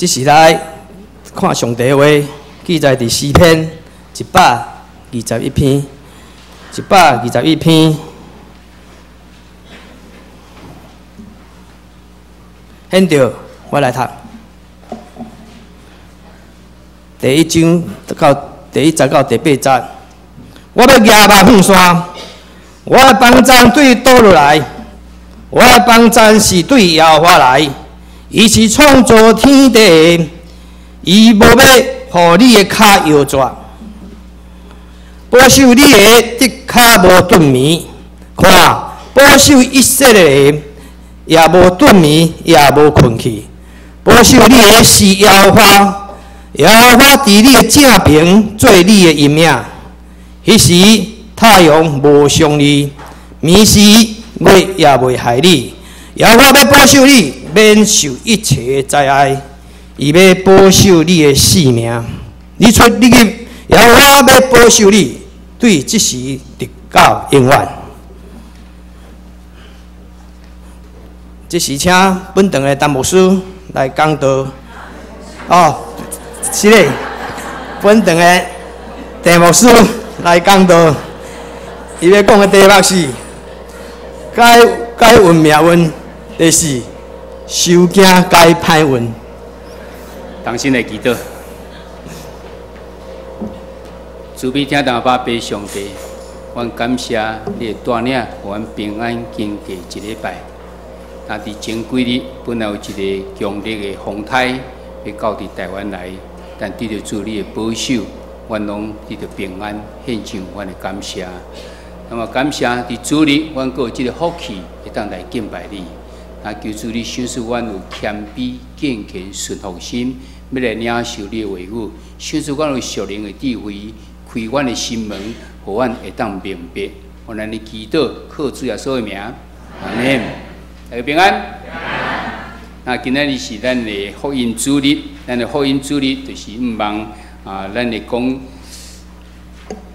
這時來看上帝話，記載佇詩篇121篇，一百二十一篇。現在我來讀第一章到第一節到第八節。我欲舉目向山，我的幫贊對佗落來，我的幫贊是對耶和華來。伊是創造天地的，伊無欲予你的跤搖折，保守你的直跤無頓眠。看，保守以色列的也無頓眠，也無睏去。保守你的是耶和華，耶和華佇你的正爿做你的陰影。彼時太陽無傷你，暝時月也袂害你。耶和華欲保守你，免受一切的災害，伊欲保守你的性命。你出你入，耶和華欲保守你，對這時直到永遠。這時請本堂的陳牧師來講道。哦，是的，本堂的鄭牧師來講道。伊欲講的題目是改改運命運，第四，受驚改歹運。同心來祈禱，慈悲疼阿爸父上帝，阮感謝你的帶領，予阮平安經過一禮拜。但佇前幾日，本來有一個強烈的風颱欲到佇台灣來，但得著主你的保守，阮攏得著平安，獻上阮的感謝。那麼感謝佇主日，阮閣有這個福氣會當來敬拜你。啊，求主你賞賜阮有謙卑、敬虔、順服心，欲來領受你的話語。賞賜阮有屬靈的智慧，開阮的心門，予阮會當明白。我咱的祈禱，靠主耶穌的名，阿們。大家平安。那今仔日是咱的福音主日，咱的福音主日就是向望啊，咱會講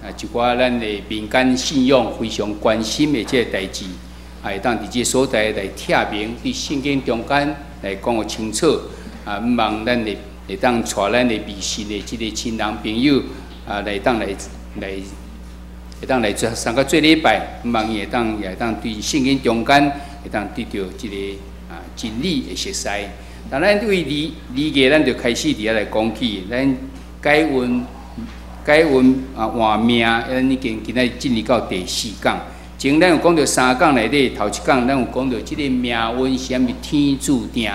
啊一寡咱的民間信仰非常關心的這个代誌，啊，會當佇這个所在來拆明，佇聖經中間來講予清楚。啊，向望咱的會當帶咱的未信的這个親人朋友啊，來當來來會當來做參加做禮拜，向望伊會當也會當對聖經中間會當得著這个啊真理的熟悉。但咱對二二月，咱就開始佇遐來講起，咱改運改運啊換命，咱已經今仔進入到第四講。前咱有講著三講內底，頭一講咱有講著這个命運是啥物天注定。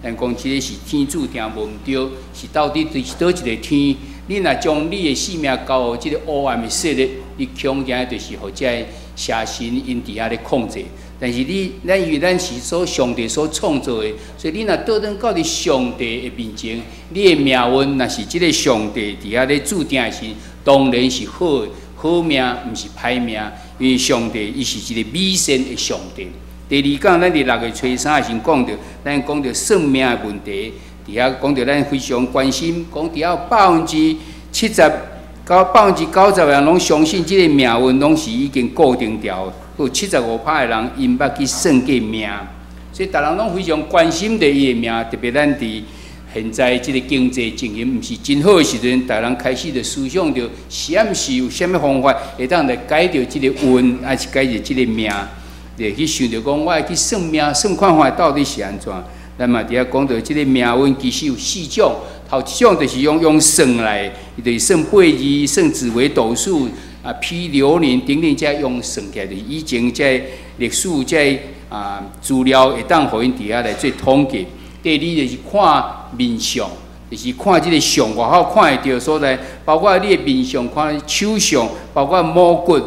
咱講這个是天注定無毋對，是到底對是佗一个天？你若將你的性命交予這个黑暗的勢力，你恐驚就是予這个邪神𪜶佇遐咧控制。但是你，咱因為咱是所上帝所創造的，所以你若倒轉到佇上帝的面前，你的命運若是這个上帝佇遐咧注定的時，當然是好的，好命，毋是歹命。因為上帝伊是一個美善的上帝。第二講，咱佇六月初三的時陣講著，咱講著算命的問題，佇遐講著咱非常關心，講佇遐有70%到90%的人攏相信這個命運攏是已經固定掉，有75%的人𪜶捌去算過命，所以逐人攏非常關心著伊的命，特別咱佇現在這個經濟情形毋是真好的時陣，逐人開始就思想著，是毋是有啥物方法會當來改著這個運，還是改著這個命？就去想著講，我愛去算命，算看看到底是按怎。咱嘛佇遐講著這個命運其實有四種，頭一種就是用算來，伊就是算八字、算紫微斗數、啊批流年等等，這用算起來，就是以前這歷史這啊資料會當予𪜶佇遐來做統計。第二就是看面相，就是看這个相外口看會著所在，包括你的面相、看手相，包括毛骨、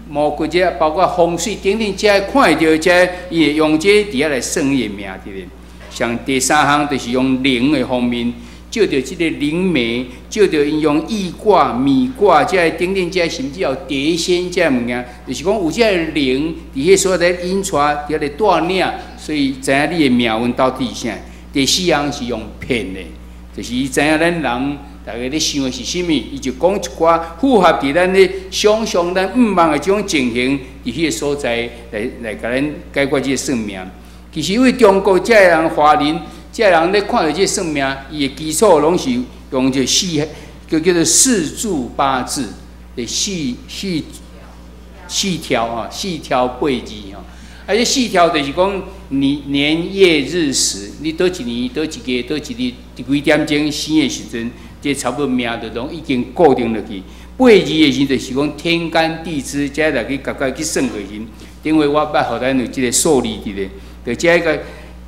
毛骨這包括風水等等，這看會著這，伊會用這佇遐來算伊的命佇咧。像第三項就是用靈的方面，照著這个靈媒，照著𪜶用易卦、米卦這等等這，甚至有碟仙這物件，就是講有這个靈佇彼所在引帶佇遐咧帶領，所以知影你的命運到底是啥。第四項是用騙的，就是伊知影咱人逐家咧想的是啥物，伊就講一寡符合佇咱咧想像、咱向望的這種情形，佇彼个所在來來共咱解決這个算命。其實為中國這个人華人，這這个人咧看著這个算命，伊的基礎攏是用這四，叫做四柱八字的四條啊，四條八字吼。啊，這四條就是講年年月日時，你佗一年、佗一月、佗一日，佇幾點鐘生的時陣，這差不多命就攏已經固定落去。八字的時就是講天干地支，這來去共共去算過時，頂回我捌予咱有這个數字佇咧，就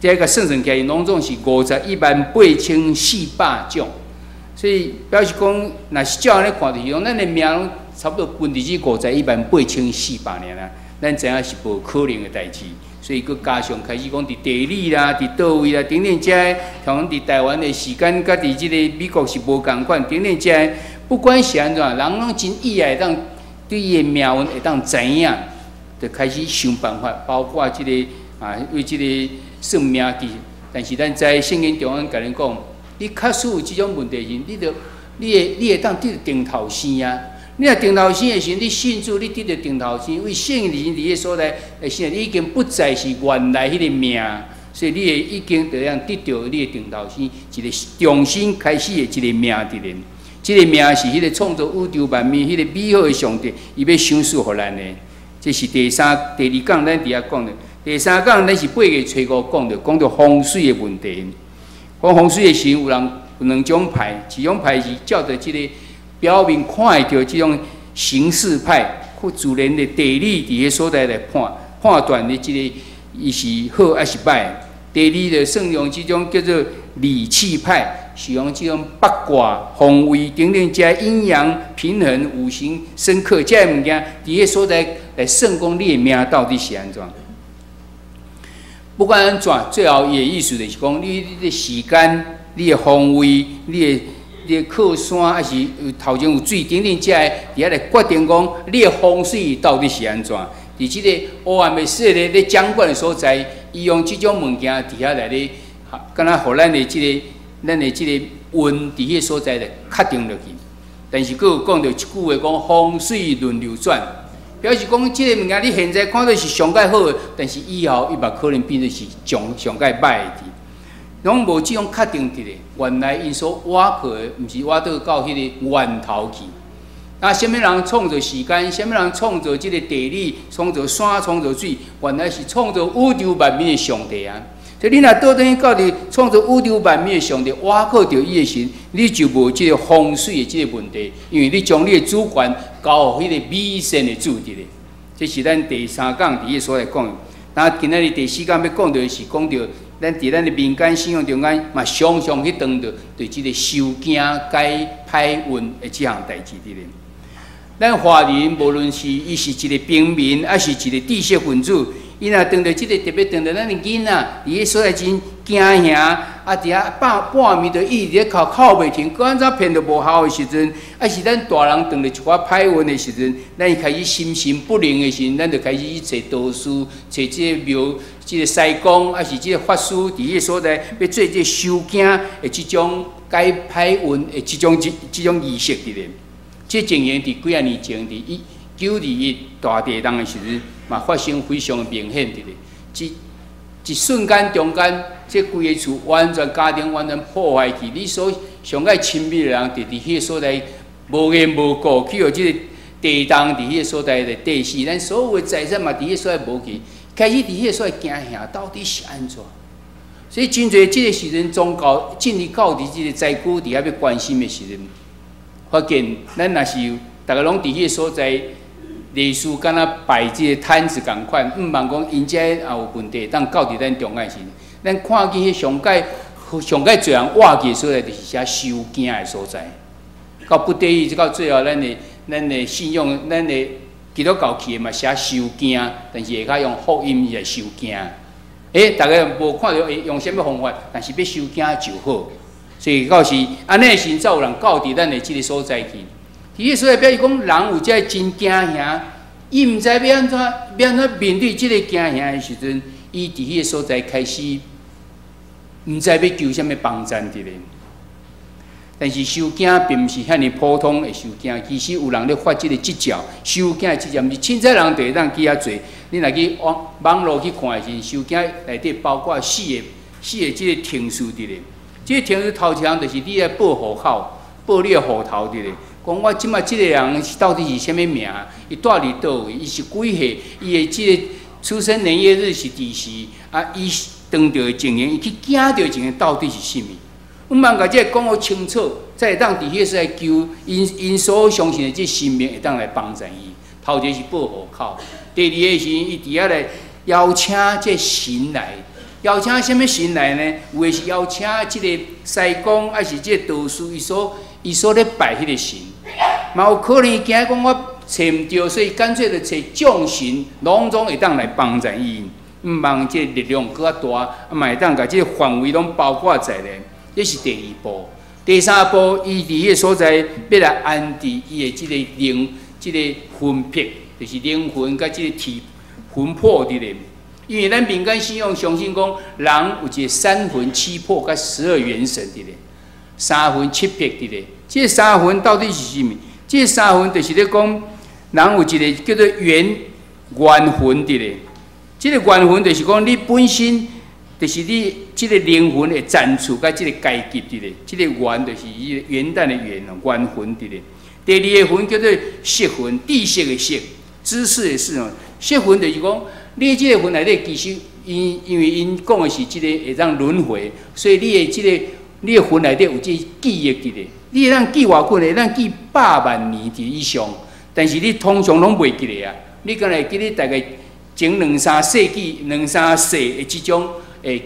這个算算起來，攏總是518400種。所以表示講，若是照按呢看，就是講咱的命攏差不多分佇這518400爾啦。咱知影是無可能的代誌，所以閣加上開始講佇地理啦、佇佗位啦等等，這像佇台灣的時間，佮佇這个美國是無仝款，等等這个，不管是按怎，人攏真意愛當對伊的命運會當知影，就開始想辦法，包括這个啊，為這个算命其實，但是咱知聖經中間共咱講，你確實有這種問題時，你著你會當得著定頭生啊！你若定頭生的時，你信主，你得著定頭生，為聖靈佇彼所在，生，你已經不再是原來彼个命，所以你會已經就樣得著你的定頭生，一个重新開始的一个命佇咧。這个命是彼个創造宇宙萬物、彼个美好的上帝，伊欲賞賜予咱的。這是第三、第二講，咱佇遐講的。第三講，咱是8月初五講著，講著風水的問題。講風水的時，有人有兩種派，一種派是照著這个表面看會著這種形式派，或自然的地理佇彼所在來判斷的這个伊是好抑是䆀。第二就算用這種叫做理氣派，是用這種八卦、方位等等，這陰陽平衡、五行生剋這个物件，佇彼所在來算講你的命到底是按怎。不管按怎，最後伊的意思就是講，你的時間、你的方位、你的靠山，抑是有頭前有水等等，這个佇遐來決定講你的風水到底是按怎。佇這个黑暗的勢力咧掌管的所在，伊用這種物件佇遐來咧，敢若予咱的這个運佇彼个所在來確定落去。但是閣有講著一句話講風水輪流轉，表示講這个物件你現在看著是上蓋好的，但是以後伊嘛可能變做是上上蓋䆀的。攏無這種確定佇咧，原來𪜶所倚靠的，毋是倚倒到彼个源頭去。啊，啥物人創造時間？啥物人創造這个地理？創造山？創造水？原來是創造宇宙萬物的上帝啊！所以你若倒轉去到佇創造宇宙萬物的上帝，倚靠著伊的時，你就無這个風水的這个問題，因為你將你的主權交予彼个美善的主佇咧。這是咱第三講佇彼個所在講的。那今仔日第四講欲講著的是講著咱佇咱的民間信仰中間嘛，常常去當著對這个收驚解歹運的這項代誌佇咧。咱華人無論是伊是一个平民，抑是一个知識分子，伊若當著這个特別當著咱的囡仔，佇彼所在真驚嚇，啊，佇遐半半暝就一直咧哭哭袂停，閣按怎騙都無效的時陣，抑是咱大人當著一寡歹運的時陣，咱開始心神不寧的時陣，咱就開始去揣道士，揣這个廟、這个師公，抑是這个法師，佇彼个所在欲做這个收驚的這種解歹運的這種儀式佇咧。這情形佇幾仔年前，佇1921大地震的時陣，嘛發生非常明顯佇咧。一瞬間中間，這規个厝完全家庭完全破壞去。你所上愛親密的人，佇彼个所在無緣無故去予這个地動佇彼个所在來綴死，咱所有的財產嘛佇彼个所在無去。開始佇彼个所在驚嚇，到底是按怎？所以真濟這个時陣，宗教進入到佇這个災區佇遐欲關心的時陣，發現咱若是逐个攏佇彼个所在，類似敢若擺這个攤子仝款，毋茫講𪜶遮也有問題，當到佇咱中間時，咱看見彼上蓋上蓋濟人倚去的所在，就是寫收驚的所在。到不得已，到最後，咱的信仰，咱的基督教去的嘛寫收驚，但是下跤用福音來收驚。欸，逐家無看著會用啥物方法，但是欲收驚就好。所以到時按呢時，才有人到佇咱的這个所在去。佇彼所在表示講，人有這真驚嚇，伊毋知欲按怎面對這个驚嚇的時陣，伊佇彼个所在開始毋知欲求啥物幫贊佇咧。但是收驚並毋是遐爾普通的收驚，其實有人咧發這个執照，收驚的執照，毋是凊彩人就會當去遐做。你若去網網路去看的時陣，收驚內底包括四个四个這个程序佇咧。這个程序頭一項就是你愛報戶口，報你的戶頭佇咧。講我這擺這个人是到底是啥物名？伊住佇佗位？伊是幾歲？伊的這个出生年月日是佇時？啊，伊當著的情形，伊去驚著的情形到底是啥物？毋通共這个講予清楚，才會當佇彼個所在求𪜶𪜶所相信的這神明會當來幫助伊。頭一个是報戶口，第二个是伊佇遐來邀請這神來，邀請啥物神來呢？有的是邀請這個師公，抑是這個道士，伊所咧拜彼個神，嘛有可能伊驚講我揣毋著，所以乾脆就揣眾神，攏總會當來幫助伊。毋望這個力量閣較大，啊嘛會當共這個範圍攏包括在內。這是第二步，第三步，伊佇彼個所在欲來安置伊的這個靈，這個魂魄，就是靈魂佮這個體魂魄佇咧。因為咱民間信仰相信講，人有一個三魂七魄佮十二元神佇咧，三魂七魄佇咧。這三魂到底是啥物？這三魂就是咧講，人有一個叫做元魂佇咧。這個元魂就是講你本身，就是你這個靈魂的層次佮這個階級佇咧。這個元就是伊元旦的元哦，元魂佇咧。第二個魂叫做識魂，知識的識，知識的識哦。識魂就是講，你這個魂內底其實，𪜶因為𪜶講的是這個會當輪迴，所以你的這個你的魂內底有這個記憶佇咧。你會當記偌久呢？會當記百萬年佇以上，但是你通常攏袂記得啊。你敢若會記得大概前兩三世紀、兩三世的這種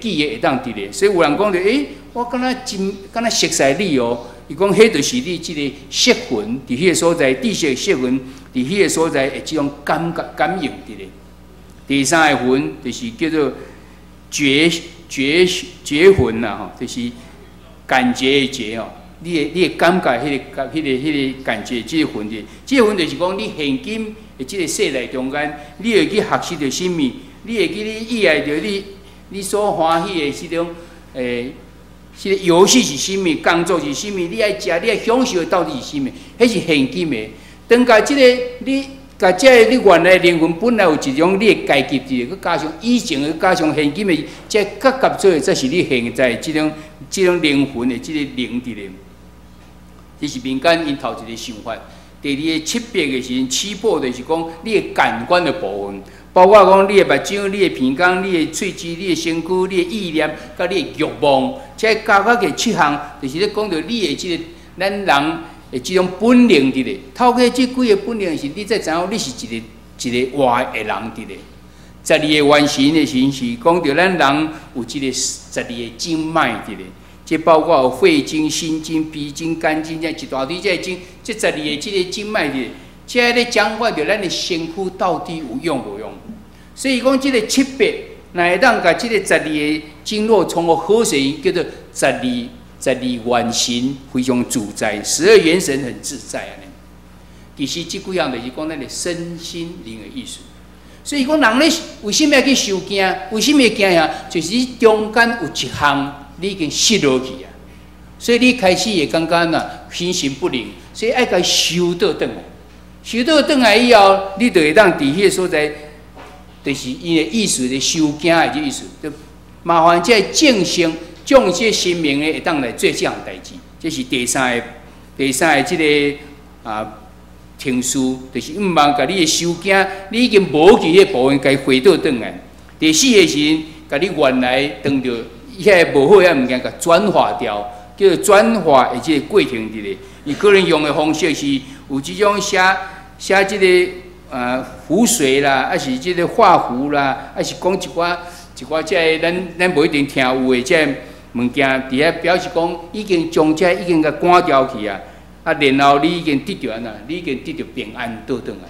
記憶會當佇咧。所以有人講著，我敢若真敢若熟似你哦。伊講，彼就是你這個識魂佇彼個所在，知識識魂佇彼個所在的這種感覺感應佇咧。第三個魂就是叫做覺魂啦，吼，就是感覺的覺哦。你會感覺彼個感覺，這個魂的，這個魂就是講你現今的這個世代中間，你會去學習著啥物？你會記你意愛著你所歡喜的這種這個遊戲是啥物？工作是啥物？你愛食，你愛享受的到底是啥物？彼是現今的。當共這個你，共這个你原來靈魂本來有一種你的階級佇，閣加上以前的，加上現今的，這結合做，才是你現在這種靈魂的這個靈佇咧。這是民間𪜶頭一個想法。第二個七魄的時陣，七魄就是講你的感官的部分，包括講你的目睭、你的鼻孔、你的喙齒、你的身軀、你的意念、佮你的欲望，這加起來七項，就是咧講著你的這個咱人的這種本能佇咧。透過這幾个本能時，你才知影你是一個一個活的人佇咧。十二个元神的時是講著咱人有這個十二個經脈佇咧。這包括有肺經、心經、脾經、肝經，這一大堆這个經，這十二个這个經脈佇，這咧講法著咱的身軀到底有用無用？所以講這个七魄，若會當共這个十二个經絡創予好勢，叫做十二元神非常自在，十二元神很自在按呢。其實這幾項就是講咱的身心靈的意思。所以講人咧為啥物欲去收驚？為啥物會驚呀？就是你中間有一項你已經失落去啊，所以你開始會感覺呐心神不寧，所以愛共收倒轉來，收倒轉來以後，你就會當佇彼个所在，就是伊的意思咧收驚的這意思，就麻煩這个眾生將這神明咧會當來做這項代誌，這是第三个這个程序，就是毋茫共你的收驚，你已經無去彼个部分，共伊回倒轉來。第四个是，共你原來當著遐个無好遐物件，共轉化掉，叫做轉化的這个過程佇咧。伊可能用的方式是有這種寫寫這个符水啦，抑是這个畫符啦，抑是講一寡這个咱無一定聽有的這个物件，佇遐表示講已經將這已經共趕掉去啊。啊，然後你已經得著按怎？你已經得著平安倒轉來。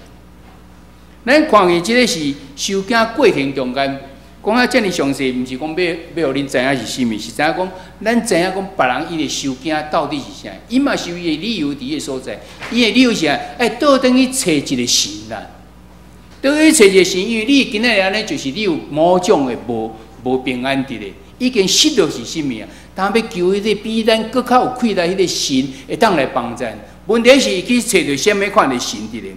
咱看見這个是收驚過程中間，講啊遮爾詳細，毋是講欲予恁知影是啥物，是知影講咱知影講別人伊的收驚到底是啥？伊嘛是有伊的理由佇彼个所在，伊的理由是啥？愛倒轉去揣一个神啦，倒轉去揣一个神，因為你今仔日按呢，就是你有某種的無平安佇咧，已經失落是啥物啊？當欲求彼个比咱閣較有氣力彼个神會當來幫贊。問題是伊去揣著啥物款的神佇咧？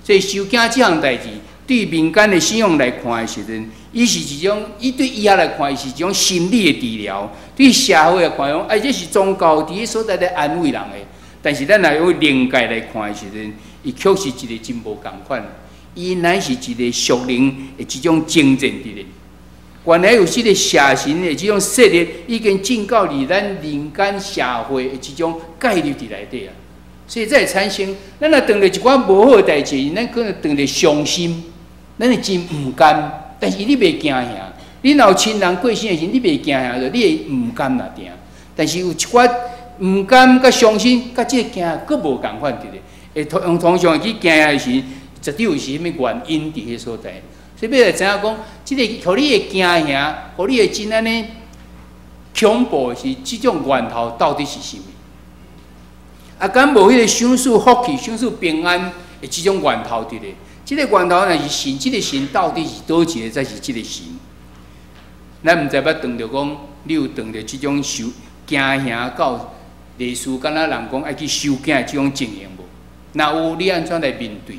所以收驚這項代誌，對民間的信仰來看的時陣，伊是一種，伊對醫學來看，伊是一種心理的治療；對社會來看，講哎，這是宗教佇彼所在咧安慰人的。但是咱若用靈界來看的時陣，伊確實一个真無仝款。伊乃是一个屬靈的這種征戰佇咧。原來有這个邪神的這種勢力，已經進到佇咱人間社會的這種介入佇內底啊。所以才會產生，咱若當著一寡無好的代誌，咱可能當著傷心，咱會真毋甘。但是你袂驚嚇，你若有親人過身的時，你袂驚嚇，你會毋甘若定。但是有一寡毋甘佮傷心，佮這个驚閣無仝款佇咧。會通通常會去驚嚇的時，絕對有啥物原因佇彼所在。所以欲來知影講，這个予你會驚嚇，予你會真按呢恐怖的是，這種源頭到底是啥物？啊，敢無彼个賞賜福氣、賞賜平安的這種源頭佇咧？這个源頭若是神，這个神到底是佗一个才是這个神？咱毋知捌當著講，你有當著這種受驚嚇到類似敢若人講愛去收驚的這種情形無？若有，你按怎來面對？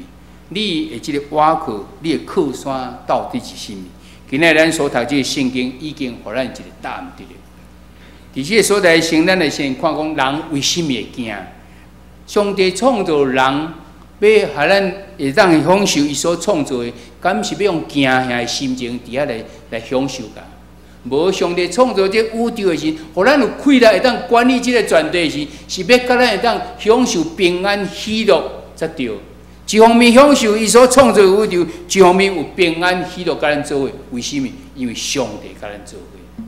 你的這个倚靠，你的靠山到底是啥物？今仔咱所讀這个聖經已經予咱一个答案佇咧。佇這个所在先，咱來先看講人為啥物會驚？上帝創造人，欲予咱會當享受伊所創造的，敢是欲用驚嚇的心情佇遐來來享受㗎？無，上帝創造這宇宙的時，予咱有氣力會當管理這个全地時，是欲共咱會當享受平安喜樂才對。一方面享受伊所創造的宇宙，一方面有平安喜樂共咱做伙。為啥物？因為上帝共咱做伙。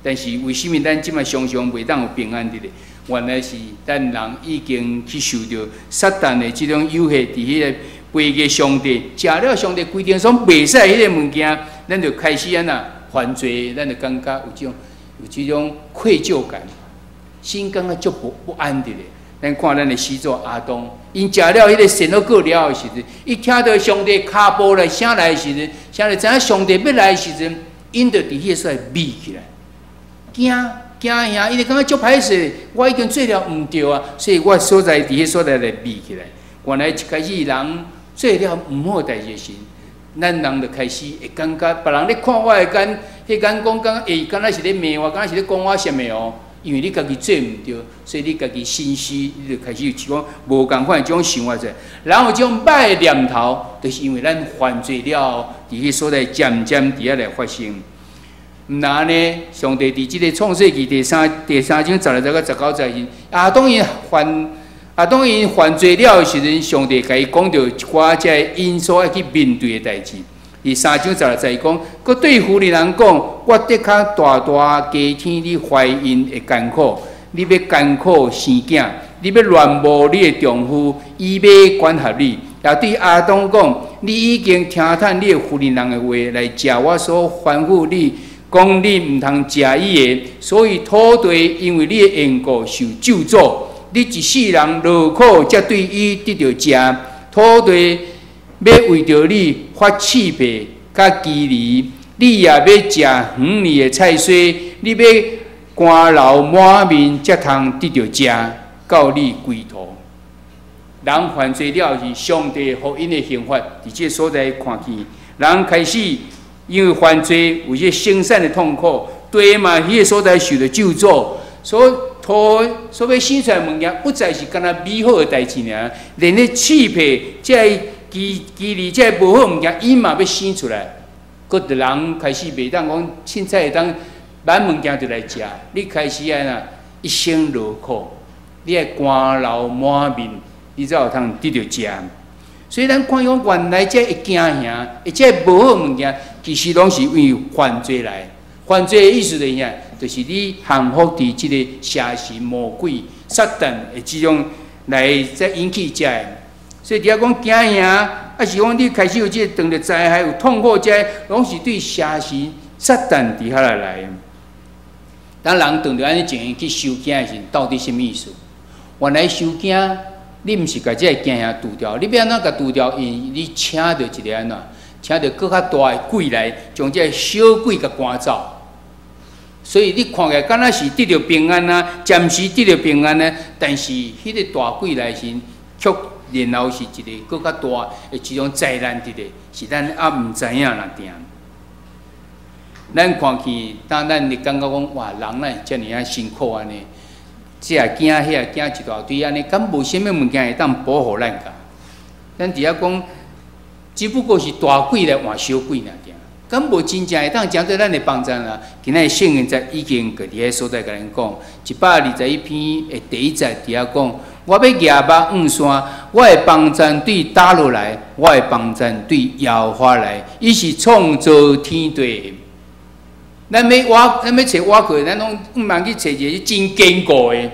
但是為啥物咱這擺常常袂當有平安佇咧？原來是咱人已經去受著撒旦的這種誘惑，佇彼个背逆上帝，食了上帝規定所袂使彼个物件，咱就開始按怎犯罪，咱就感覺有這種愧疚感，心感覺足不安佇咧。咱看咱的始祖亞當，𪜶食了彼个善惡果了的時陣，伊聽著上帝跤步來聲來的時陣，聲來知影上帝欲來的時陣，𪜶就佇彼个所在秘起來，驚驚嚇，伊就感覺足歹勢，我已經做了毋對啊，所以我所在佇彼所在來秘起來。原來一開始人做了毋好代誌的時，咱人就開始會感覺別人咧看我的眼，彼眼光感覺會敢若是咧罵我，敢若是咧講我啥物哦。因為你家己做毋對，所以你家己心虛，你就開始有一種無仝款的這種想法出來。然後這種歹的念頭，就是因為咱犯罪了後，佇彼所在漸漸佇遐來發生。毋若按呢，上帝佇這个創世記第三章16節到19節時，亞當𪜶犯罪了的時陣，上帝共伊講著一寡這个𪜶所愛去面對的代誌。佇三章16節講，閣對婦人人講：我的確大大加添你懷孕的艱苦，你欲艱苦生囝，你欲戀慕你的丈夫，伊欲管轄你。也對亞當講：你已經聽從你的婦人人的話來食我所吩咐你，講你毋通食伊的，所以土地因為你的緣故受咒詛，你一世人勞苦才對伊得著食，土地欲為著你發刺蝟佮蒺藜，你也欲食園裡的菜蔬，你欲汗流滿面才通得著食，到你歸土。人犯罪了後，上帝予𪜶的刑罰，佇這个所在看見，人開始因為犯罪有這生產的痛苦，地嘛彼个所在受著咒詛，所土所欲生出來的物件，不再是干焦美好的代誌爾，連咧刺蝟、這个蒺蒺藜、這个無好物件，伊嘛欲生出來。閣人開始袂當講凊彩會當買物件就來食，你開始按怎一生勞苦，你愛汗流滿面，你才有通得著食。所以咱看講原來這會驚嚇，會這無好物件，其實攏是因為犯罪來。犯罪的意思就是啥？就是你降服佇這个邪神魔鬼、撒旦的這種來再引起這个。所以佇遐講驚嚇，抑是講你開始有這个當著災害、有痛苦，這個攏是對邪神、撒旦佇遐來來。當人當著按呢情形去收驚的時，到底啥物意思？原來收驚，你毋是共這个驚嚇除掉，你欲按怎共除掉？因為你請著一个按怎？請著閣較大的鬼來，將這个小鬼共趕走。所以你看起來敢若是得著平安啊，暫時得著平安呢，但是彼个大鬼來時，卻然後是一个閣較大的一種災難佇咧，是咱猶毋知影若定。咱看見，當咱會感覺講，哇，人哪會遮爾仔辛苦按呢？這也驚，彼也驚，一大堆按呢，敢無啥物物件會當保護咱㗎？咱佇遐講，只不過是大鬼來換小鬼爾爾，敢無真正會當成做咱的幫贊啊？今仔日聖經在已經佇遐所在共咱講，121篇的第一節佇遐講，我欲舉目向山，我的幫贊對佗落來，我的幫贊對耶和華來，伊是創造天地的。咱欲倚，咱欲揣倚靠，咱攏毋通去揣一個真堅固的。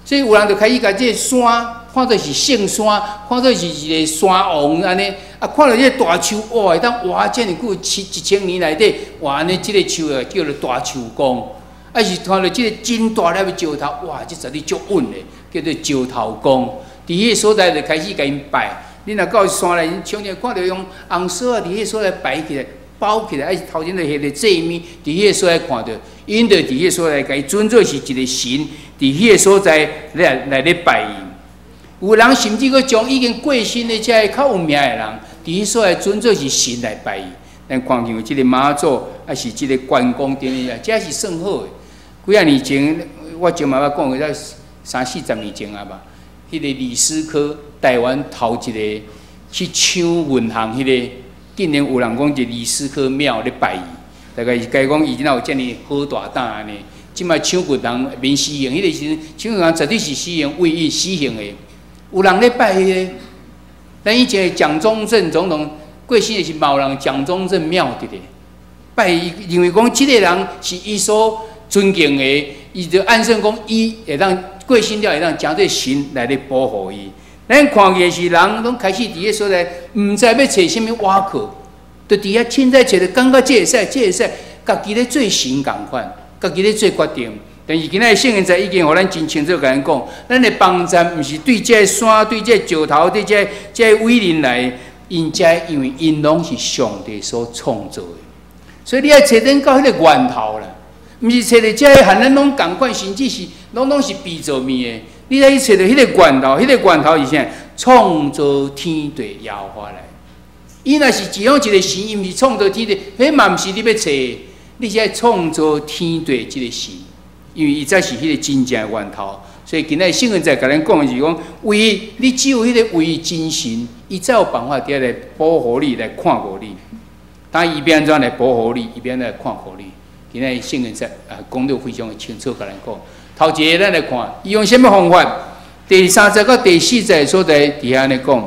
所以有人就開始共這个山看做是聖山，看做是一个山王按呢。啊，看著這个大樹，哇，會當活遮爾久，七一千年內底，哇，按呢這个樹啊叫做大樹公。啊是看著這个真大粒的石頭，哇，這絕對足穩的，叫做石頭公。佇彼个所在就開始共𪜶拜。你若到山內，常常看著用紅索仔佇彼个所在擺起來，包起來，抑是頭前就彼个祭物，佇彼个所在看著，𪜶就佇彼个所在共伊尊做是一个神，佇彼个所在來來咧拜伊。有人甚至閣將已經過身的這个較有名的人，佇彼所在尊做是神來拜伊。咱看見有這个媽祖，抑是這个關公頂的，這是算好的。幾仔年前，我前嘛捌講過，才三四十年前啊吧。彼个李師科，台灣頭一个去搶銀行彼个，竟然有人講一李師科廟咧拜伊，大概是該講伊哪有遮爾好大膽按呢？這擺搶銀行免死刑，彼个時陣搶銀行絕對是死刑，唯一死刑的。有人咧拜彼个，咱以前蔣中正總統過身的時，嘛有人蔣中正廟佇咧拜伊，認為講這个人是伊所尊敬的，伊就按算講伊會當過身了，會當成做神來咧保護伊。咱看見是人攏開始佇个所在，毋知欲揣啥物倚靠，就佇遐凊彩揣著，感覺這會使，這會使，家己咧做神仝款，家己咧做決定。但是今仔日聖經在已經予咱真清楚共咱講，咱的幫贊毋是對這个山、對這个石頭、對這个這个偉人來，𪜶遮因為𪜶攏是上帝所創造的，所以你愛揣轉到彼個源頭啦，毋是揣著這个和咱攏仝款，甚至是攏攏是被造物的。你愛去揣著彼個源頭，彼個源頭是啥？創造天地耶和華來。伊若是其中一個神，伊毋是創造天地，彼嘛毋是你欲揣的，你是愛創造天地這个神，因為伊才是彼個真正的源頭。所以今仔日聖經在共咱講的是講，唯一你只有彼個唯一真神，伊才有辦法佇遐來保護你，來看顧你。當伊欲按怎來保護你，伊欲按怎來看顧你。今仔日聖經在啊講得非常的清楚，共咱講。頭一个，咱來看，伊用啥物方法？第三節到第四節所在，佇遐按呢講，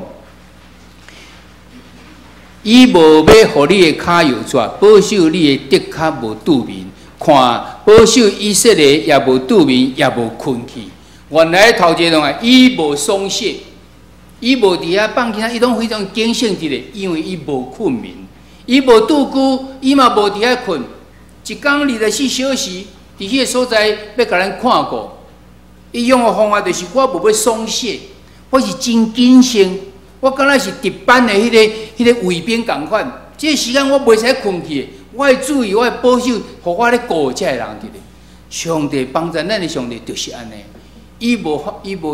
伊無欲予你的跤搖折，保守你的趺跤無拄眠。看，保守以色列也無拄眠，也無睏去。原來頭一个啊，伊無鬆懈，伊無佇遐放棄，伊攏非常警醒佇咧，因為伊無睏眠，伊無拄久，伊嘛無佇遐睏，一工24小時，佇彼个所在欲共咱看顧。伊用的方法就是我無欲鬆懈，我是真謹慎，我敢若是值班的彼个衛兵仝款。這个時間我袂使睏去，我愛注意，我愛保守，予我咧顧這个人佇咧。上帝幫助咱的上帝就是按呢，伊無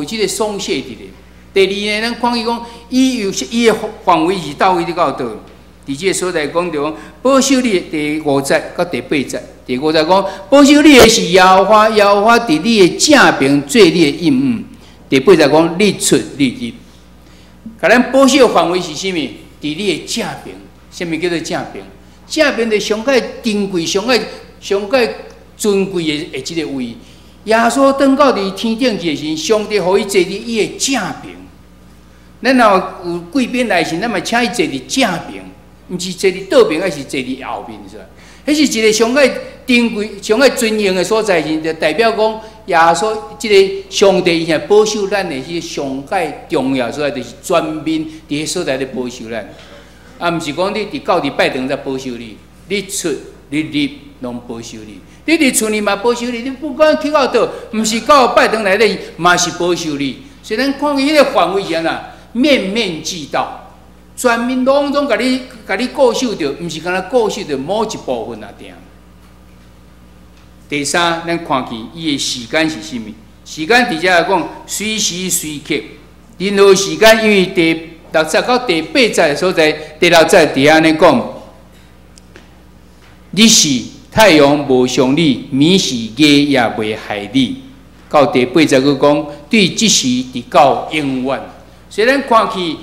這个鬆懈佇咧。第二呢，咱看伊講，伊有伊的範圍是佗位到佗？佇這个所在講著講，保守你的第五節佮第八節。第五節講，保守你的是耶和華，耶和華佇你的正爿做你的蔭掩。第八節講，日出日入，共咱保守的範圍是啥物？佇你的正爿，啥物叫做正爿？正爿就上蓋珍貴、上蓋上蓋尊貴的的這个位。耶穌轉到佇天頂去的時，上帝予伊坐佇伊的正爿。咱若有貴賓來時，咱嘛請伊坐佇正爿，毋是坐佇倒爿，抑是坐佇後面是吧？彼是一个上蓋珍貴、上蓋尊榮的所在，是就代表講耶穌這个上帝伊現保守咱的彼个上蓋重要所在，就是全面佇彼所在咧保守咱。啊，毋是講你佇到佇拜堂才保守你，日出日入攏保守你。你佇厝裡嘛保守你，你不管去到佗，毋是到拜堂內底嘛是保守你。所以咱看見彼个範圍是按怎，面面俱到，全面攏總共你顧守著，毋是干焦顧守著某一部分爾爾。第三，咱看見伊的時間是啥物？時間佇遮來講，隨時隨刻，任何時間，因為第六節到第八節的所在，第六節佇按呢講，你是太陽無傷你，暝時月也袂害你。到第八節閣講，對這時直到永遠。所以咱看去，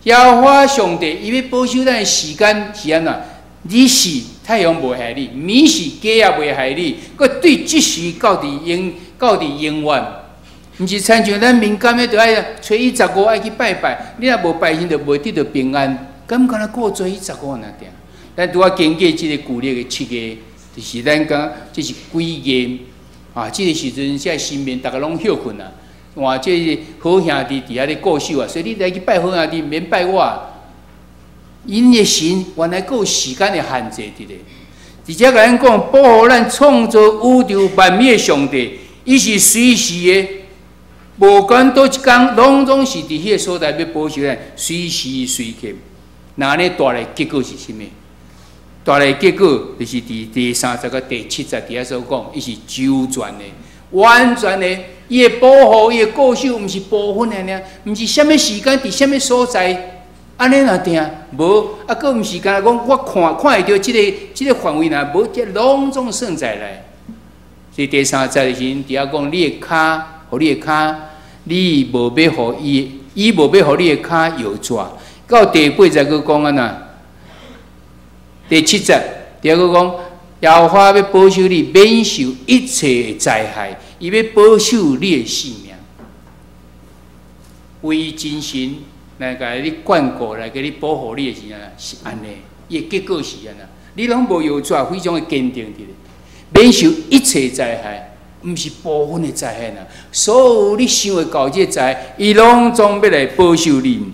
耶和華上帝伊欲保守咱的時間是按怎？日時太陽袂害你，暝時月也袂害你，閣對這時到佇永遠。毋是親像咱民間的，著愛初一十五愛去拜拜，你若無拜神，就袂得著平安。敢敢若顧初一十五爾定？咱拄仔經過這个舊曆的七月，就是咱講這是鬼月啊！這个時陣，這神明逐家攏歇睏啊，換這个好兄弟佇遐咧顧守啊，所以你來去拜好兄弟，免拜我。𪜶的神原來閣有時間的限制佇咧。直接共咱講，保護咱創造宇宙萬物的上帝，伊是隨時的，無管佗一工，攏總是佇彼个所在欲保守咱，隨時隨刻。那按呢帶來結果是啥物？帶來結果就是佇第三節佮第七節佇遐所講，伊是周全的、完全的。伊的保護、伊的顧守，毋是部分的爾，毋是啥物時間佇啥物所在，按呢爾定，無啊，閣毋是干焦講我看看會著這个範圍爾，無，這攏總算在內。所以第三節的時陣，佇遐講你的跤，予你的跤，你無欲予伊，伊無欲予你的跤搖逝。到第八節閣講按怎？第七節，第二閣講，耶和華欲保守你免受一切的災害，伊欲保守你的性命。唯真神來共你眷顧，來共你保護你的時陣是按呢，伊的結果是按怎？你攏無搖逝，非常的堅定佇咧，免受一切災害，毋是部分的災害啦。所有你想會到這个災害，伊攏總欲來保守你。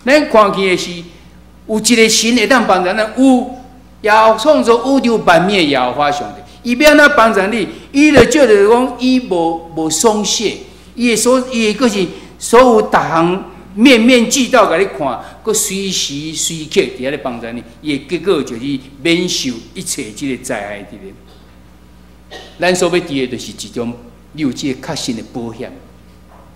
咱看見的是有一个神會當幫助咱，有也創造宇宙萬物的耶和華上帝，伊欲按怎幫助你？伊就借著講，伊無鬆懈，伊的閣是所有逐項面面俱到，共你看，閣隨時隨刻佇遐咧幫助你。伊的結果就是免受一切這个災害佇咧。咱所欲佇的，就是一種你有這个確信的保險。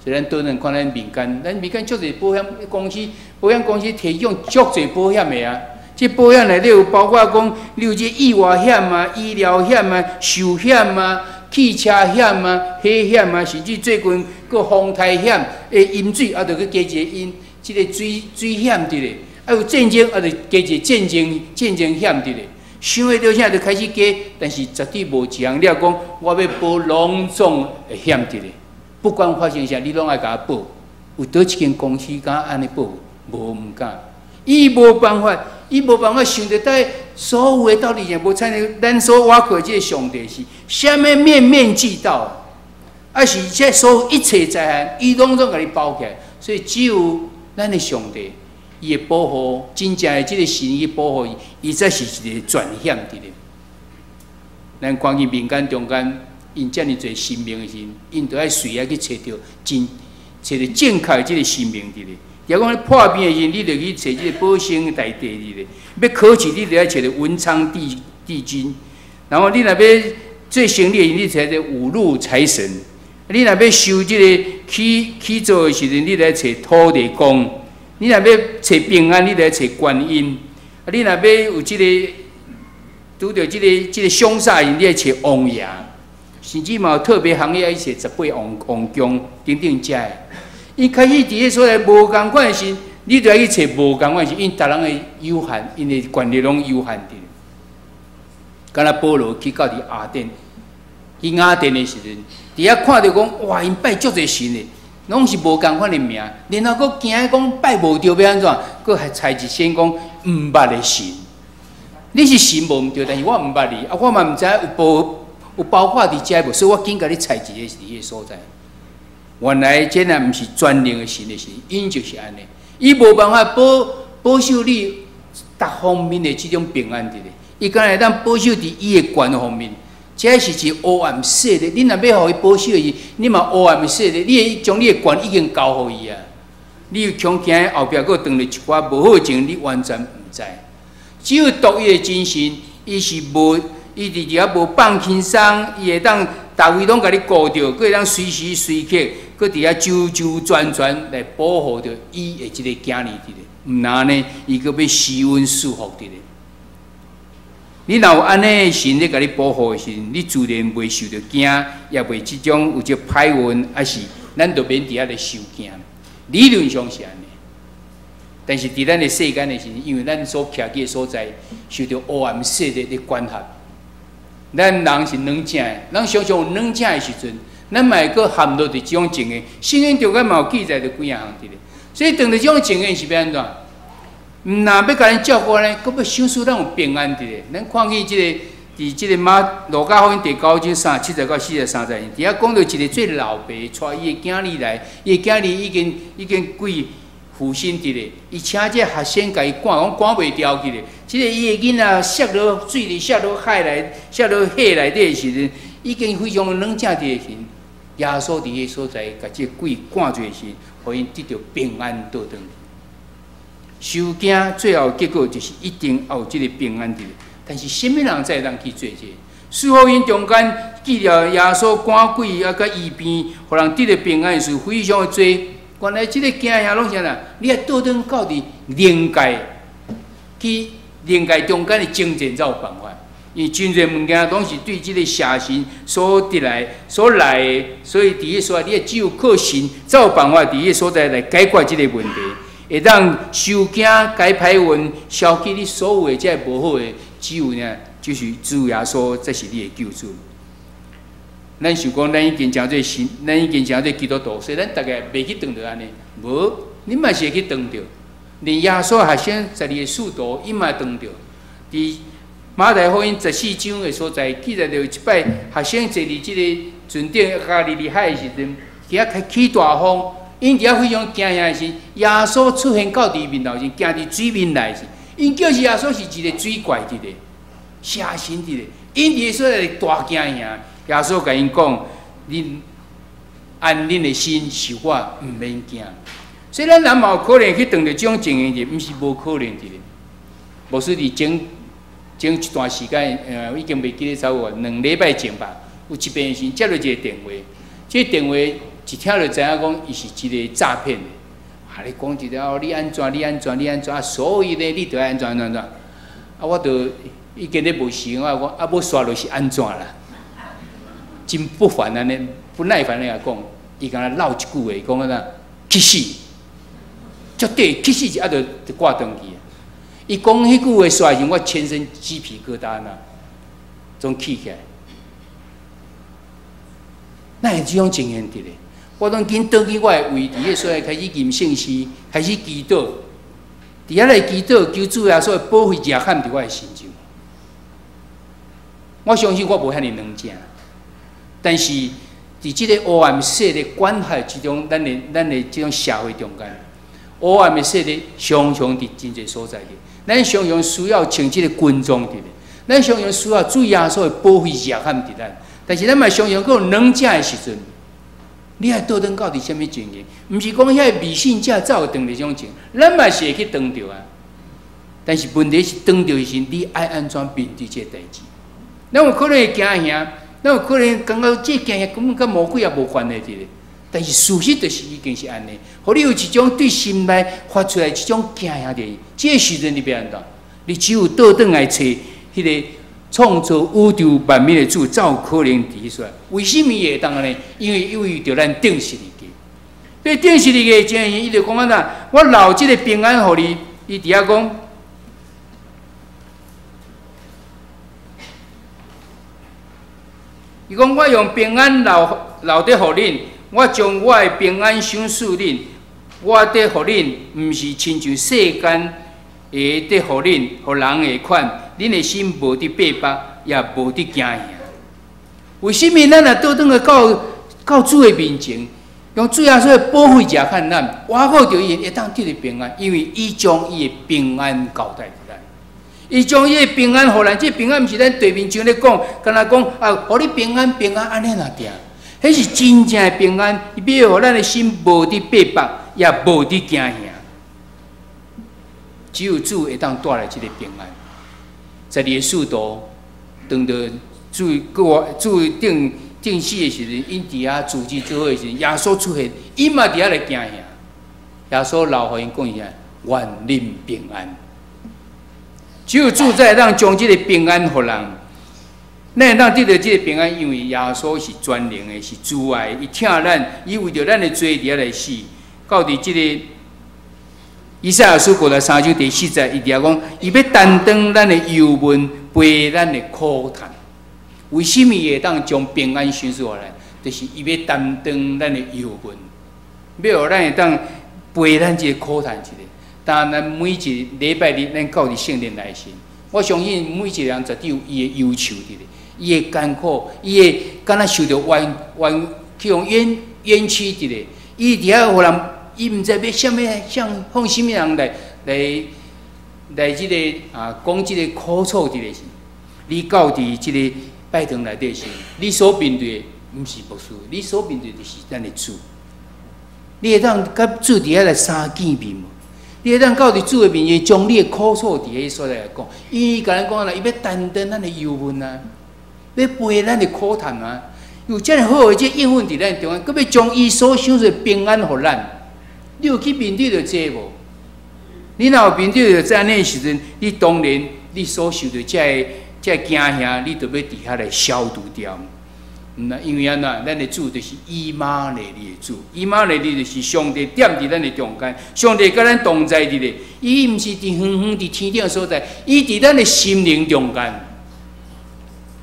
所以咱倒轉看咱民間，咱民間足濟保險公司，保險公司提供足濟保險的啊。這保險內底有包括講，你有這意外險啊、醫療險啊、壽險啊、汽車險啊、火險啊，甚至最近閣風颱險，會淹水啊，著閣加一个淹，這个水險佇咧。啊有戰爭啊，著加一个戰爭險佇咧。想會著啥就開始加，但是絕對無一項了講，我欲保攏總的險佇咧。不管發生啥，你攏愛共我保。有佗一間公司敢按呢保？無，毋敢。伊無辦法，伊無辦法想著佇所有的道理，也無親像咱所倚靠這个上帝是啥物面面俱到，啊是這所有一切災害，伊攏總共你包起來。所以只有咱的上帝，伊會保護真正的這个神去保護伊，伊才是一个全險佇咧。咱看見民間中間，𪜶遮爾濟神明的時陣，𪜶著愛隨愛去揣著真揣著正確的這个神明佇咧。若講你破病的時陣，你著去揣這个保生大帝佇咧；欲考試，你著愛揣著文昌帝君。然後你若欲做生意的時陣，你揣這五路財神；你若欲修這个起座的時陣，你著愛揣土地公；你若欲揣平安，你著愛揣觀音；啊，你若欲有這个拄著這个凶煞的時陣，你愛揣王爺。甚至嘛有特別行業愛揣十八王公等等遮的。伊開始佇个所在無仝款的時，你著愛去揣無仝款的時，因逐人的有限，𪜶的權力攏有限佇。敢若保羅去到佇雅典，去雅典的時陣，佇遐看著講，哇，𪜶拜足濟神的，攏是無仝款的名，然後閣驚講拜無著欲按怎，閣還猜一先講毋捌的神。你是神無毋對，但是我毋捌你，啊，我嘛毋知影有包括佇遮無，所以我緊共你猜一个佇彼个所在。原來這若毋是全能的神的時，𪜶就是按呢，伊無辦法保守你逐方面的這種平安佇咧，伊敢若會當保守佇伊的權方面，這是一個黑暗勢力。你若欲予伊保守伊，你嘛黑暗的勢力，你會將你的權已經交予伊啊。你恐驚後壁閣轉來一寡無好情，你完全毋知。只有獨一的真神，伊是無，伊佇遮無放輕鬆，伊會當逐位攏共你顧著，閣會當隨時隨刻，閣佇遐周周全全來保護著伊的這个囝兒佇咧。毋若按呢，伊閣欲施恩賜福佇咧。你若有按呢神咧共你保護的時陣，你自然袂受著驚，也袂這種有這歹運，抑是咱就免佇遐咧受驚。理論上是按呢，但是佇咱的世間的時陣，因為咱所徛起的所在受著黑暗勢力的管轄，咱人是軟正的，咱常常有軟正的時陣，咱嘛會閣陷落佇這種情形。聖經中間嘛有記載著幾仔項佇咧，所以當著這種情形是欲按怎？毋若欲共咱照顧呢，閣欲賞賜咱有平安佇咧。咱看見這個佇這個馬路加福音第九章37節到43節，佇遐講著一個做老爸帶伊的囝兒來，伊的囝兒已經鬼附身佇咧，伊請這個學生共伊趕，講趕袂牢去咧。這個伊的囡仔摔落水裡，摔落海內，摔落河內底的時陣，已經非常軟正佇的時，耶穌佇彼所在，共這個鬼趕出時，予𪜶得著平安倒轉去。受驚最後結果就是一定要有這個平安佇咧。但是啥物人才會當去做這個？四福音中間記了耶穌趕鬼啊，佮醫病，予人得著平安的事非常的濟。原來這個驚嚇攏是按怎？你愛倒轉到佇靈界，去靈界中間的征戰才有辦法。因為真濟物件攏是對這個邪神所得來、所來的，所以佇彼所在，你只有靠神才有辦法佇彼所在來解決這個問題，會當受驚、解歹運、消去你所有的這個無好的，只有呢，就是主耶穌才是你的救主。咱想講，咱已經成做神，咱已經成做基督徒，所以咱逐家袂去撞著按呢。無，你嘛是會去撞著。連耶穌學生12個使徒，伊嘛撞著。佇馬太福音14章的所在，記載著一擺學生坐佇這个船頂，加利利海的時陣，佇遐起大風，𪜶佇遐非常驚嚇的時，耶穌出現到佇面頭前，行佇水面內時，𪜶叫是耶穌是一个水怪佇咧，邪神佇咧，𪜶佇所在大驚嚇。耶穌共𪜶講：恁安恁的心，是我，毋免驚。所以咱人嘛有可能去撞著這種情形，毋是無可能佇咧。牧師佇前前一段時間，已經袂記得差不多2禮拜前吧，有一遍時接著一个電話，這個電話一聽就知影講，伊是一個詐騙的。啊，你講一個哦，你按怎，你按怎，你按怎，所以呢，你著愛按怎按怎按怎。啊，我著已經咧無時間，我講啊，欲煞落是按怎啦？真不煩按呢，不耐煩咧共講，伊敢若落一句話，伊講按怎？去死！絕對去死！啊，就掛斷去。伊講彼句話煞時，我全身雞皮疙瘩呐，總起起來。哪會這種情形佇咧？我攏緊倒去我的位佇彼所在，開始吟聖詩，開始祈禱。佇遐來祈禱，求主耶穌的寶血遮蓋佇我的身上。我相信我無遐爾軟正，但是佇這个黑暗勢力管轄之中，咱的這種社會中間，黑暗的勢力常常佇真濟所在佇。咱常常需要穿這个軍裝佇咧，咱常常需要主耶穌的寶血遮蓋佇咱。但是咱嘛常常閣有軟正的時陣，你愛倒轉到佇啥物情形？毋是講遐个迷信者才會撞著這種情，咱嘛是會去撞著啊。但是問題是撞著的時，你愛按怎面對這个代誌？咱有可能會驚嚇，咱有可能感覺這驚嚇根本佮魔鬼也無關係佇咧。但是事實就是已經是按呢，予你有一種對心內發出來一種驚嚇的，這个時陣你欲按怎？你只有倒轉來揣彼个創造宇宙萬物的主，才有可能佇彼所在。為什麼會當按呢？因為伊為著咱釘十字架。被釘十字架的情形，伊就講按怎？我留這个平安予你，伊佇遐講。伊講我用平安留佇予恁，我將我的平安賞賜恁，我佇予恁，毋是親像世間會佇予恁，予人的款。恁的心無得逼迫，也無得驚嚇。為什麼咱若倒轉來到主的面前，用主耶穌的寶血遮蓋咱，倚靠著伊會當得著平安，因為伊將伊的平安交代予咱，伊將伊的平安予咱。這個平安毋是咱地面上咧講，敢若講啊，予你平安平安按呢爾定，彼是真正的平安，伊欲予咱的心無得逼迫，也無得驚嚇。只有主會當帶來這個平安。12個使徒當著主過主釘釘死的時陣，𪜶佇遐組織做伙的時陣，耶穌出現，𪜶嘛佇遐來驚嚇。耶穌留予𪜶講啥？願恁平安。只有主才會當將這个平安予人。咱會當得著這个平安，因為耶穌是全能的，是慈愛，伊疼咱，伊為著咱的罪佇遐來死。到佇這个以賽亞書53章第4節，伊佇遐講，伊欲擔當咱的憂悶，背咱的苦嘆。為啥物會當將平安賞賜予咱？就是伊欲擔當咱的憂悶，欲予咱會當背咱這个苦嘆一下。當咱每一禮拜日，咱到佇聖殿來時，我相信每一個人絕對有伊的憂愁佇咧，伊的艱苦，伊的敢若受著冤冤去予冤冤屈佇咧，伊佇遐予人，伊毋知欲啥物向向啥物人來來來這个啊講這个苦楚佇咧時，你到佇這个拜堂內底時，你所面對的毋是牧師，你所面對的是咱的主。你會當佮主佇遐來相見面無？你會當到佇主的面前，將你的苦楚佇彼所在來講。伊共咱講啦，伊欲擔當咱的憂悶啊，欲背咱的苦嘆啊。有遮爾好的這應允佇咱中間，閣欲將伊所賞賜的平安予咱。你有去面對著這無？你若有面對著這按呢時陣，你當然你所受著這个這驚嚇，你就欲佇遐來消除掉。毋啦，因為按怎？咱的主就是以馬內利的主，以馬內利就是上帝踮佇咱的中間，上帝佮咱同在佇咧。伊毋是佇遠遠佇天頂所在，伊佇咱的心靈中間。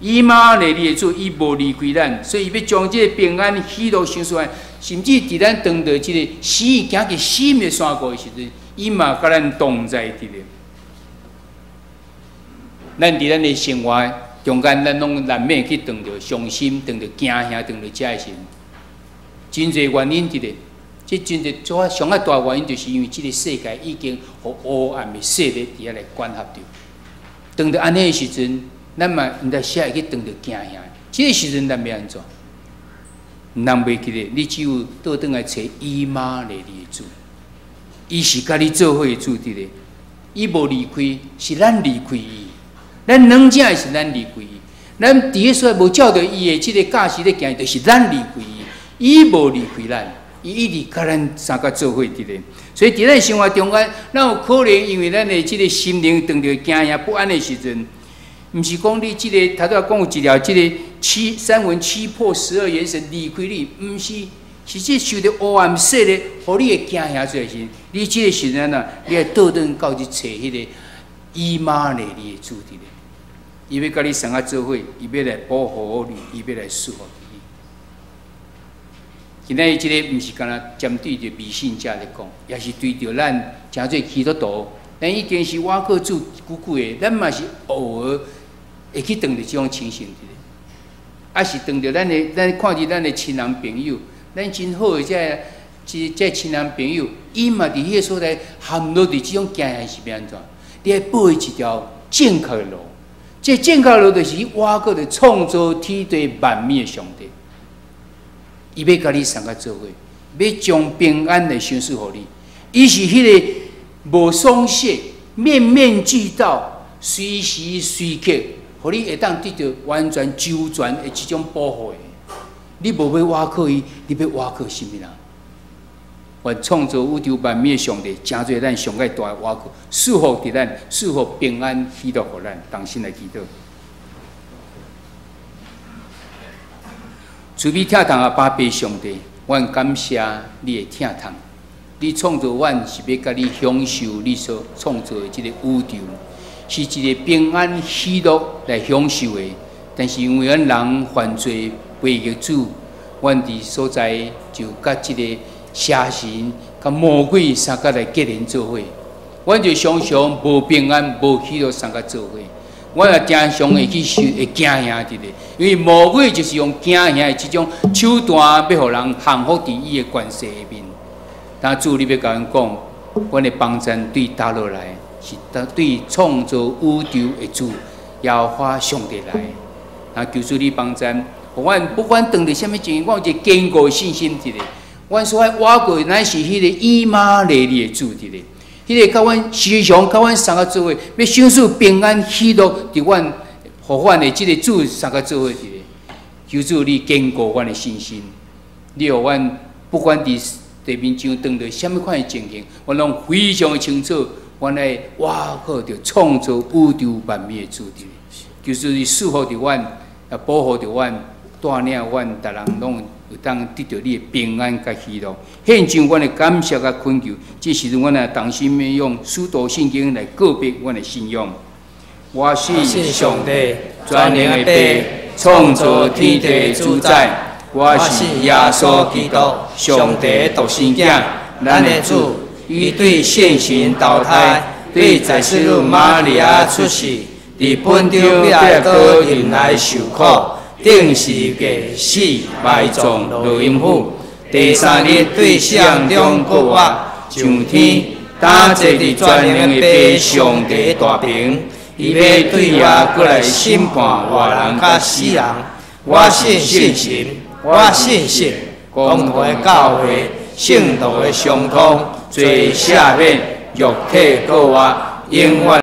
以馬內利的主，伊無離開咱，所以伊欲將這个平安喜樂賞賜咱，甚至佇咱當著這个死行過死蔭的山谷的時陣，伊嘛佮咱同在佇咧。咱佇咱的生活中間，咱攏難免去當著傷心、當著驚嚇、當著這个時陣，真濟原因佇咧。這真濟主要上較大原因，就是因為這个世界已經予黑暗的勢力佇遐來管轄著。當著按呢的時陣，咱嘛毋知啥會去當著驚嚇。這个時陣咱欲按怎？毋通袂記咧，你只有倒轉來揣以馬內利的主，伊是佮你做伙的主佇咧，伊無離開，是咱離開伊。咱軟正是咱離開伊，咱佇彼所在無照著伊的這个教示咧行，就是咱離開伊，伊無離開咱，伊一直佮咱相佮做伙佇咧。所以佇咱生活中間，咱有可能因為咱的這个心靈當著驚嚇不安的時陣，毋是講你這个頭拄仔講有一條這个七三魂七魄十二元神離開你，毋是，是這受著黑暗勢力，予你會驚嚇出來時，你這個時陣啊，你愛倒轉到去揣彼个以馬內利的主佇咧。伊欲佮你相佮做伙，伊欲來保護你，伊欲來賜福你。今仔日這个毋是干焦針對著未信者咧講，也是對著咱誠濟基督徒，咱已經是倚靠主久久的，咱嘛是偶爾會去當著這種情形佇咧，抑是當著咱的，咱看著咱的親人朋友，咱真好的這个這這親人朋友，伊嘛佇彼个所在陷落佇這種驚嚇是欲按怎？你愛報伊一條正確的路。這正確路就是倚靠著創造天地萬物的上帝，伊欲佮你相佮做伙，欲將平安來賞賜予你。伊是彼个無鬆懈、面面俱到、隨時隨刻，予你會當得著完全周全的這種保護的。你無欲倚靠伊，你欲倚靠啥物人？願創造宇宙萬物的上帝，成做咱上蓋大的倚靠，賜福佇咱，賜福平安喜樂予咱，同心來祈禱。慈悲疼痛阿爸父上帝，阮感謝你的疼痛。你創造阮是欲共你享受你所創造的這个宇宙，是一个平安喜樂來享受的。但是因為阮人犯罪背逆主，阮佇所在就佮這个邪神、佮魔鬼相佮來結連做伙，阮就常常無平安、無喜樂相佮做伙。阮也常常會去受、會驚嚇佇咧，因為魔鬼就是用驚嚇的這種手段，欲予人降服佇伊的權勢下面。但主，你欲共阮講，阮的幫贊對佗落來，是對創造宇宙的主耶和華上帝來。啊，求主你幫贊，予阮不管當佇啥物情形，阮有一個堅固的信心佇咧。阮所愛倚靠的乃是彼个以馬內利的主佇咧，彼个佮阮時常佮阮相佮做伙，欲賞賜平安喜樂佇阮，予阮的這个主相佮做伙佇咧。求主你堅固阮的信心，你予阮不管佇地面上當著啥物款的情形，阮攏非常的清楚，阮愛倚靠著創造宇宙萬物的主佇，求主你賜福著阮，也保護著阮，帶領阮，逐人攏會當得著你的平安佮喜樂。獻上阮的感謝佮懇求，這時陣阮也同心用使徒信經來告白阮的信仰。我信上帝全能的父，創造天地的主宰。我信耶穌基督，上帝的獨生囝，咱的主。伊對聖神投胎，對在使女瑪利亞出世，佇本丟彼拉多忍耐受苦，釘十字架死埋葬落陰府。第三日對死人中復活，上天，擔坐佇全能的父上帝大爿。伊欲對遐閣來審判活人佮死人。我信聖神，我信聖公同的教會，聖徒的相通，罪赦免，肉體復活，永遠。